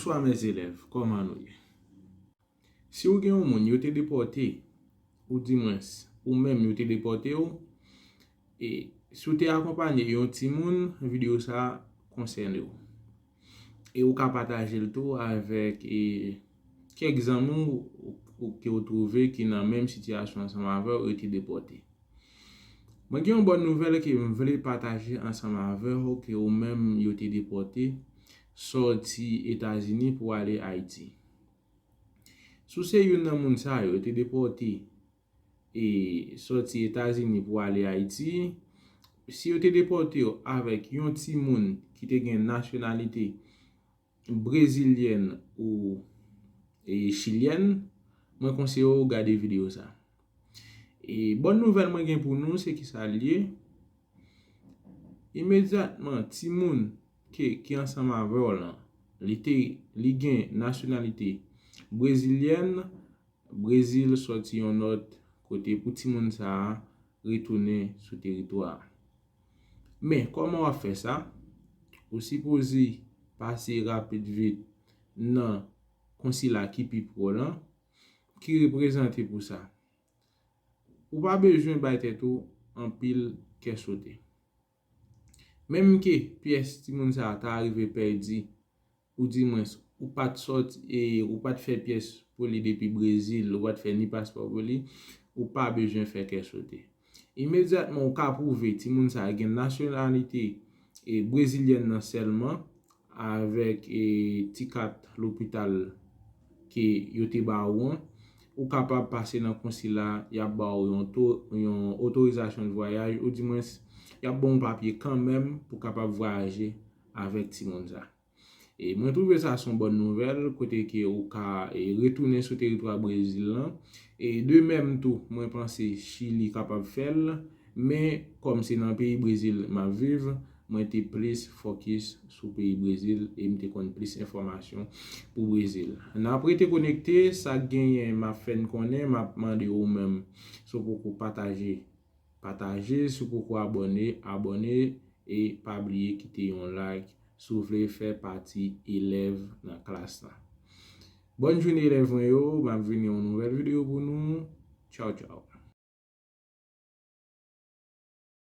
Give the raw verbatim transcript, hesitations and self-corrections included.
Bonswa, mes élèves, kòman nou ye? Si w gen yon moun yo te depòte, ou di mwens, ou menm yo te depòte w, e si w te akonpanye yon timoun, videyo sa a konsène w. E ou ka pataje l tou avèk e, kèk zanmi w ou- ke w twouve ki nan menm sitiyasyon ansanm avè w, yo te depòte. Mwen gen yon bòn nouvèl ke m vle pataje ansanm avè w, ke ou menm yo te depòte sòti Etazini pou ale Ayiti. Si w se youn nan moun sa yo, yo te depòte e sòti Etazini pou ale Ayiti, si yo te depòte w avèk yon timoun ki te gen nasyonalite brezilyèn ou e chilyèn, mwen konseye w gade videyo sa. E bòn nouvèl mwen gen pou nou, se kisa l ye? Imedyatman, timoun ke, ki ansanm avè w lan, li te, li gen nasyonalite brezilyèn, Brezil sòti yon nòt kote pou timoun sa a retounen sou teritwa a. Men, kòman w ap fè sa? Ou sipoze pase rapid vit nan konsila ki pi pre w lan, ki reprezante pou sa. Ou pa bezwen bay tèt ou anpil kè sote. Menm ke pyès timoun sa a ta rive pèdi, ou di mwens, ou pa t sòti, e ou pa t fè pyès pou li depi Brezil, ou pa t fè ni paspò pou li, ou pa bezwen fè kè sote. Imedyatman ou ka pwouve timoun sa a gen nasyonalite e brezilyèn nan sèlman, avèk e ti kat lopital ke yo te ba ou an, ou kapab pase nan konsila, y ap ba ou yon to- yon otorizasyon de vwayaj, ou di mwens, y ap ba w yon papye kanmenm pou kapab vwayaje avèk timoun sa. E mwen twouve sa se yon bòn nouvèl, kote ke ou ka e, retounen sou teritwa Brezil lan. E de menm tou, mwen panse Chili kapab fè l, men kòm se nan peyi Brezil m ap viv, mwen te plis fokis sou peyi Brezil e m te konn plis enfòmasyon pou Brezil. N ap rete konekte, sa k genyen m ap fè n konnen, m ap mande ou menm, si w poko pataje, pataje, si w poko abòne, abòne, e pa bliye kite yon like si w vle fè pati elèv nan klas lan. Bòn jounen elèv mwen yo, m ap vini yon nouvèl videyo pou nou. Tchaw, tchaw.